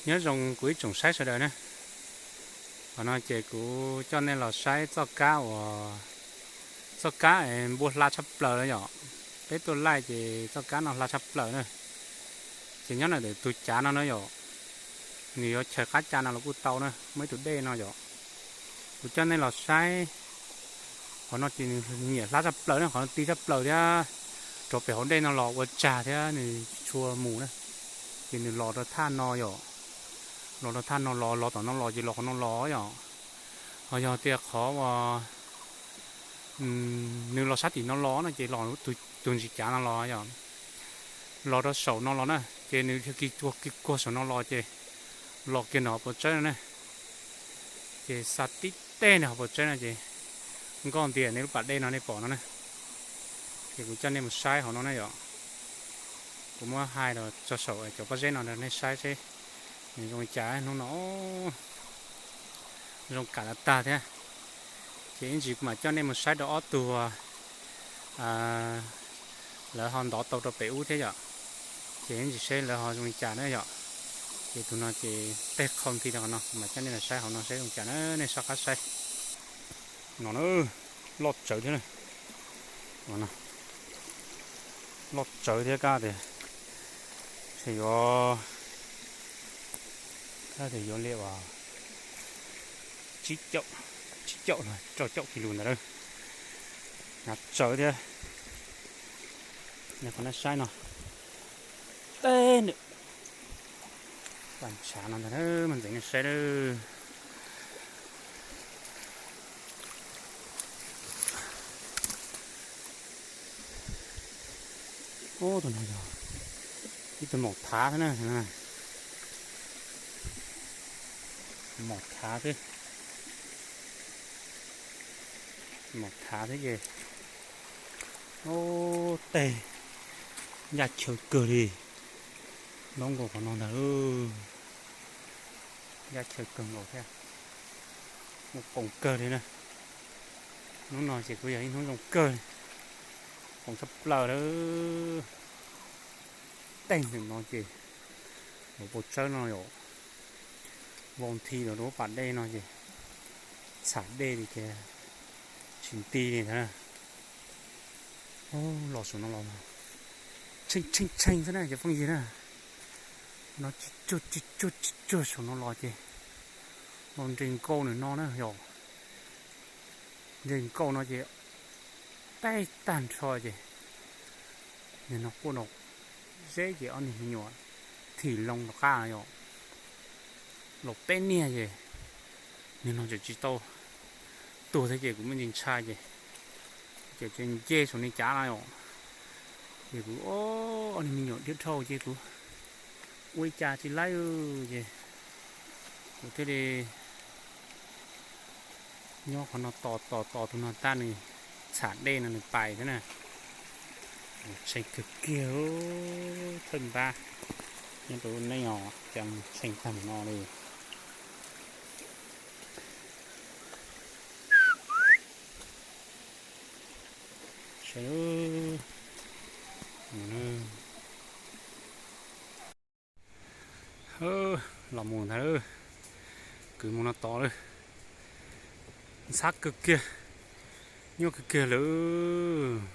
Nyob zoo kuv ib tsoom saib sawv daws na. Qhov no ces kuv coj nej los saib txoj kab uas, txoj kab es npua hla tshaj plaws na yom. Peb tuaj laij ces txoj kab no hla tshaj plaws na. Ces nyob ntawm tus cav no na yom, nws yuav chaws qab cav no los kuj tau na, muaj ib tug dej no yom. Kuv coj nej los saib, qhov no ces nws nyiam hla tshaj plaws na, qhov no ti tshaj plaws thiab, rov pem hauv dej no los ua tsag thiab nws tsis tshua mus na. Ces nws los rau thaj no yom, los rau thaj no los, los tom no los ces los qhov no los yom. Ho yog tias qhov uas nws los sab tim no los no ces los tus ntsis cav no los yom, los rau saum no los na, ces nws yog kis kuag kis kuag saum no los ces los kiag nram hauv paus tsawb no na. Ces xa tib teg nram hauv paus tsawb no ces nkauj ntias nej lub pas dej no nej pom no na. Ces kuv coj nej mus saib hauv no na yom. Kuv muab hais los tso saum cov pob zeb no rau nej saib seb nws zoo li cas hnub no. Zoo kam tas tag thiab. Ces ib ntsis kuv mam coj nej mus saib rau ob tug lawv ho ntov tau rau pem ub thiab yom. Ces ib ntsis seb lawv ho zoo li cas na yom. Ces tus no ces tej qhau nti rau qhov no, kuv mam coj nej los saib hauv no seb zoo li cas na, nej soj qab saib. No na, loj tsawv thiab na. Loj tsawv thiab, kab tias yuav, kab tias yuav li uas tsib caum, tsib caum los rau caum kis lus ntawd lawm. Hnav tsawv thiab. Qhov no saib no, teb nws pas ntshav no ntag, mas ntxeev nej saib lawm. Ub, tus no yog ib tug maum thav xwb na. Maum thav xwb. Maum thav xwb ces, ub, tej ncaj chaw kawg li. Loob nkaus qhov no ntag. Ncaj chaw kawg nkaus thiab. Muaj qoos kawg li na. Hnub no ces kuj yog ib hnub zoo kawg li. Qoos tshaj plaws lawm. Tej ntawm no ces, hauv paus tsawb no yom, vau nthi los rau lub pas dej no ces txham dej li ces tsis nti li ntag. Los saum no los tshee tshee tshee xwb na cov phooj ywg na. No tsis tsuag tsis tsuag tsis tsuag saum no los ces los nres nkaus nws no na yom. Nres nkaus no ces teb tag nrho ces nws no quaj nrov zeb ces ob niag me nyuam thim loo rov qab yom. Los peb niag ces nws no tseem tsis tau tuag thiab ces kuv muaj ntsis ntshai ces, ces nce saum ni cav no yom. Ces kuv, ob niag me nyuam dhia dhau ces kuv ua li cas tsis laib ces kuv thiaj li nyob qhov no tos tos tos tus no tag nws txham dej no nws pais xwb na. Tshee kawg kiag, thawj npab nyob rau nej os, cas tshee tag no li. Saib, los mus ntag, kwv mus no tod lawm. Ntxhab kawg kiag, nyuaj kawg kiag lawm,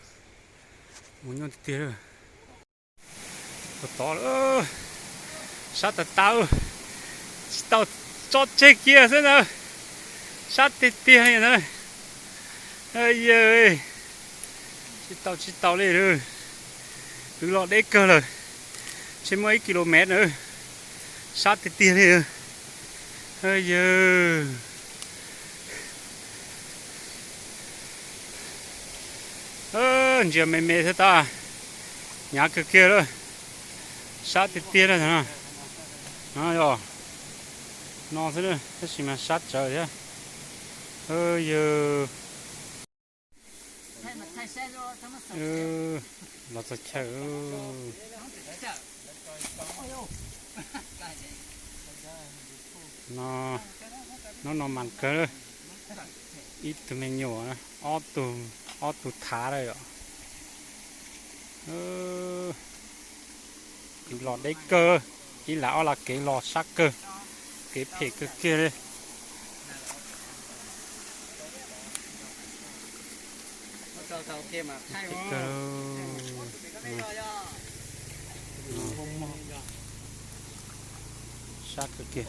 mus nyuaj tiag tiag lawm. Mus tod lawm, sab tas tas, tsis tau, tso tseg kiag xwb ntawd, sab tiag tiag li ntawd. Yawg, tsis tau tsis tau li lawm, kwv los deb kawg lawm, tsis muaj ib kilomev na, sab tiag tiag li. Yawg, ntsia me me thiab tab, hnyav kawg kiag lawm, sab tiag tiag li no. No yog no xwb tab sis mas sab tsawv thiab. Yawg, los txog chaw. Hnub no mas kawg, ib tug me nyuam, ob tug thav lawm yom. Kwv los deb kawg. Ib lam ob lam kev los sab kawg, kev phem kawg kiag li. Phem kawg. Sab kawg kiag.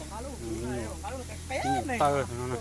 Ib nyuag taw no na.